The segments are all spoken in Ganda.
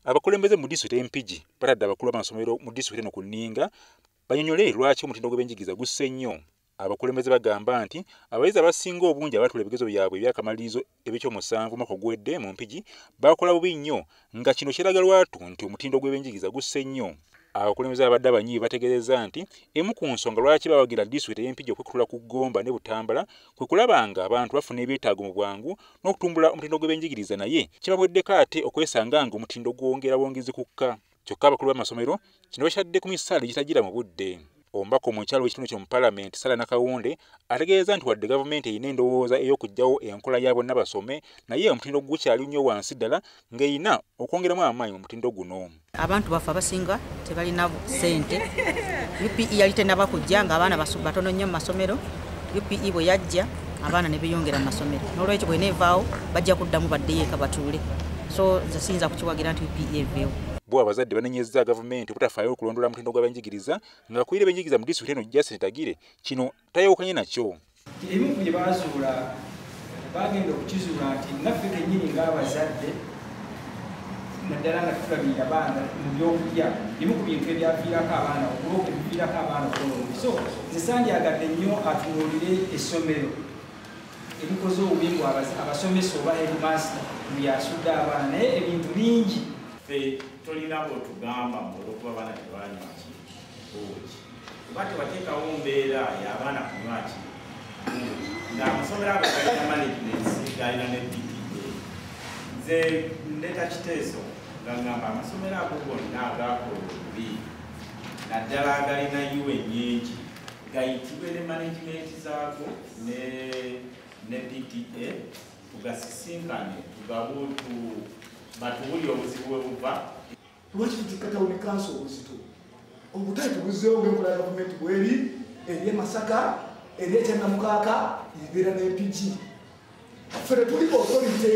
Abakulembeze mu disitulikiti y'e Mpigi batadde abakulu b'amasomero mu disitulikiti eno ku nninga bannyonnyole lwaki omutindo gw'ebyenjigiriza gusse nnyo. Abakulembeze bagamba nti abayizi abasinga obungi abaatuula ebigezo byabwe eby'akamalirizo eby'ekyomusanvu omwaka oguwedde mu Mpigi baakola bubi nnyo, nga kino kiraga lwatu nti omutindo gw'ebyenjigiriza gusse nnyo. Abakulembeze abadde abanyiivu bategeezezza nti emu ku nsonga lwaki bawagira disitulikiti y'e Mpigi okwekutula ku Gomba ne Butambala kwe kulaba nga abantu bafuna ebyetaago mu bwangu n'okutumbula omutindo gw'ebyenjigiriza, naye kibaweddeko ate okwesanga nga omutindo gwongera bwongezi kukka. Kyokka abakulu b'amasomero kino bakyadde ku misaala egitagira mu budde. Omubaka omukyala w'ekitundu kino mu Paalamenti, Sarah Nakawunde, ategeeza nti wadde gavumenti erina endowooza ey'okuggyawo enkola ya bonna basome, naye omutindo gukyali nnyo wansi ddala ng'erina okwongeramu amaanyi mu mutindo guno. Abantu baffe abasinga tebalina ssente. UPE yali tennaba kujja ng'abaana batono nnyo mu masomero. UPE bwe yajja abaana ne beeyongera mu masomero, n'olwekyo bw'eneevaawo bajja kuddamu baddeyo eka batuule. So nze siyinza kukiwagira nti UPE eveewo. Bo abazadde banenyezza gavumenti obutafaayo okulondoola mutindo gw'ebyenjigiriza, nga akulira ebyenjigiriza mu disitulikiti eno Justin Tagire kino tayawukanye nakyo. Ebimu ku bye baazuula, bagenda okukizuula nti naffe kennyini ng'abazadde, naddala nga tutulabirira baana mu byokulya, ebimu ku bintu ebyaviirako abaana ebiviirako abaana okukola obubi. So nze sandyagadde nnyo atunuulire essomero erikoze obubi mbu abasomesa oba headmaster byasudde abaana, naye ebintu bingi. Ffe tolina bw'otugamba mbu olw'okuba abaana tebanywa ki buugi, kuba tebateekawo mbeera y'abaana kunywa ki buugi, ng'amasomero ago galina management, galina ne PTA. Nze ndeeta kiteeso nga ngamba amasomero ago gonna agaakola obubi, naddala agalina UA ennyingi, gayitibwe ne management zaago ne PTA, tugasisinkane tugabuutu batuwulire obuzibu bwe buva. Lwaki tutikka tawuni kanso obuzito? Obutale tubuzzeewo ng'enkola ya gavumenti bw'eri, eri e Masaka, eri e Kyannamukaaka, ebeera n'Empigi. Ffe tetuli authority.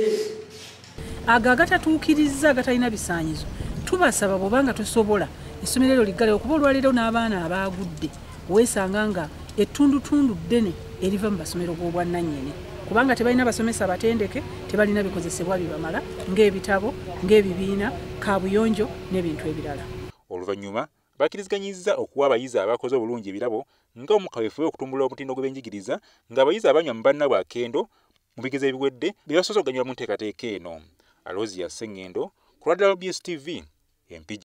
Ago agatatuukirizza agatalina bisaanyizo tubasaba bw'obanga tosobola essomero eryo liggalewo, kuba olwaleero n'abaana abaagudde weesanga nga ettundutundu ddene eriva mu masomero g'obwannannyini, kubanga tebalina basomesa abatendeke, tebalina bikozesebwa bibamala ng'ebitabo, ng'ebibiina, kaabuyonjo n'ebintu ebirala. Oluvannyuma bakkiriziganyizza okuwa abayizi abakoze obulungi ebirabo nga omukaweefube okutumbula omutindo gw'ebyenjigiriza, ng'abayizi abanywa mu bannaabwe akendo mu bigezo ebiwedde be basoose okuganyulwa mu nteekateeka eno. Aloysius Ssengendo ku lwa WBS TV, Mpigi.